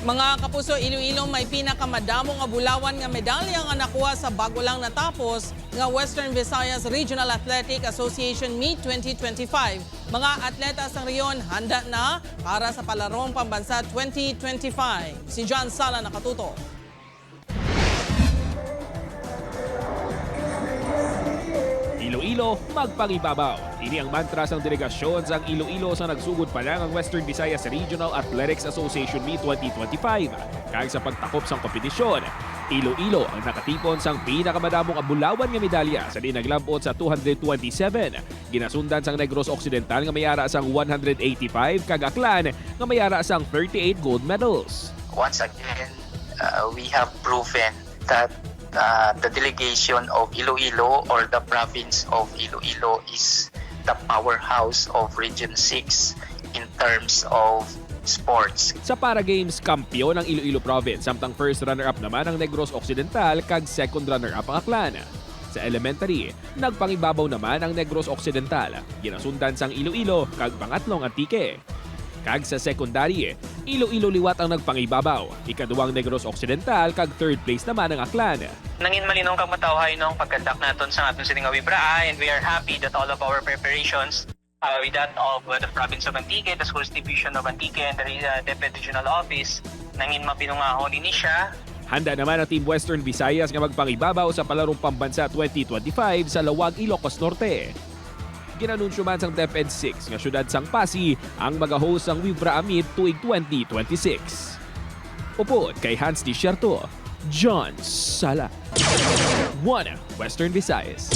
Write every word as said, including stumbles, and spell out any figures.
Mga kapuso, Iloilo may pinakamadamo nga bulawan nga medalya nga nakuha sa bago lang natapos nga Western Visayas Regional Athletic Association Meet twenty twenty-five. Mga atleta sang rehiyon handa na para sa Palarong Pambansa twenty twenty-five. Si John Sala nakatuto. Iloilo, magpangibabaw. Ini ang mantra sang delegasyon sang Iloilo sa nagsugod pa lang ang Western Visayas Regional Athletics Association Meet twenty twenty-five. Kag sa pagtakop sang kompetisyon, Iloilo ang nakatipon sang pinakamadamo nga bulawan nga medalya sa diin naglab-ot sa two hundred twenty-seven. Ginasundan sang Negros Occidental nga may ara sang one hundred eighty-five kag Aklan nga may ara sang thirty-eight gold medals. Once again, uh, we have proven that uh, the delegation of Iloilo or the province of Iloilo is the powerhouse of Region six in terms of sports. Sa Para Games, kampiyon ang Iloilo Province, samtang first runner-up naman ang Negros Occidental kag second runner-up ang Aklan. Sa elementary, nagpangibabaw naman ang Negros Occidental, ginasundan sang Iloilo kag pangatlong Antique. Kag sa secondary, Iloilo liwat ang nagpangibabaw, ikaduwang Negros Occidental kag third place naman ang Aklan. Nangin malinong kag matawhay no ang pagkandak naton sa aton sini nga Wibra, ah, and we are happy that all of our preparations uh, with that of uh, the province of Antique, the schools division of Antique, and the re- uh, DepEd Regional Office, nangin mapinungahon ini siya. Handa naman ang Team Western Visayas nga magpangibabaw sa Palarong Pambansa twenty twenty-five sa Laoag, Ilocos Norte. Ginanunsyo man sang DepEd six nga siyudad sang Passi ang mag-host sang Wibra Meet tuig twenty twenty-six. Upod kay Hans Desierto, John Sala, One Western Visayas.